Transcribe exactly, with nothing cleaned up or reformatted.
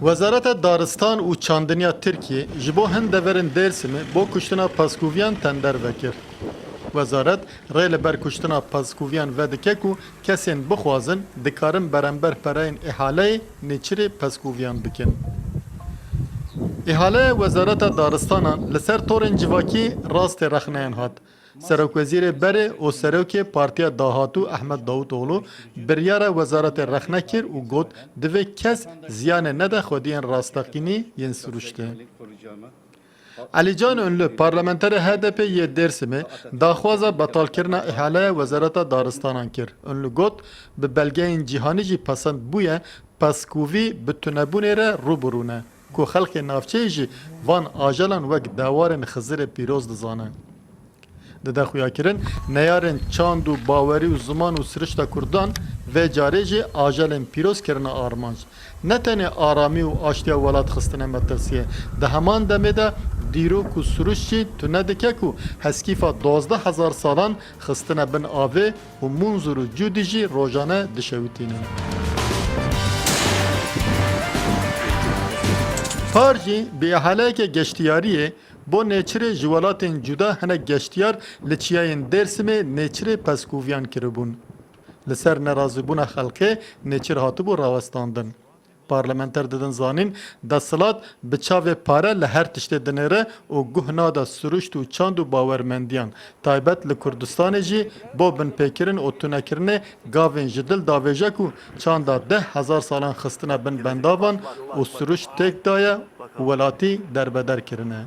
Wezareta Daristan û Çandiniya Tirkiyê ji bo hin deverên Dêrsimê bo kuştina pezkoviyan tender vekir. Wezaret rê li ber kuştina pezkoviyan vedike ku kesên bixwazin dikarin berember pereyên îhaleyê nêçirê pezkoviyan bikin. Îhaleya Wezareta Daristanan li ser torên civakî rastê rexneyan hat. Serokwezîrê berê û serokê Partiya Dahatû Ehmed Davutoglu biryara wezaretê rexne kir û got, divê kes ziyanê nede xwediyên rasteqînî yên siruştê. Elîcan Unlu, parlamenterê H D P yê Dêrsimê, daxwaza betalkirina îhaleya Wezareta Daristanan kir. Unlu got, bi belgeyên cîhanî jî pesend bûye, pezkovî bi tunebûnê re rû bi rû ne, ku xelkê navçeyê jî van ajelan wek dewarên Xizirê Pîroz dizane. Dide xuyakirin, neyarên çand û bawerî û ziman û sirişta Kurdan vê carê jî ajelên pîroz kirine armanc. Ne tenê aramî û aştiya welat xistine metirsiyê, di heman demê de dîrok û siruşt jî tune dike ku heskîfa duwazdeh hezar salan xistine bin avê û Munzur û Cûdî jî rojane dişewitînin. Par jî bi îhaleyeke geştiyariyê bo nêçirê ji welatên cuda hinek geştiyar li çiyayên Dêrsimê nêçirê pezkoviyan kiribûn. Li ser nerazîbûna xelkê nêçir hatibû rawestandin. Parlamenter didin zanîn, desthilat bi çavê pare li her tiştê dinêre û guh nade siruşt û çand û bawermendiyan. Taybet li Kurdistanê jî bo binpêkirin û tunekirinê gavên ji dil davêje ku çanda deh hezar salan xistine bin bendavan û siruşt têk daye û welatî derbeder kirine.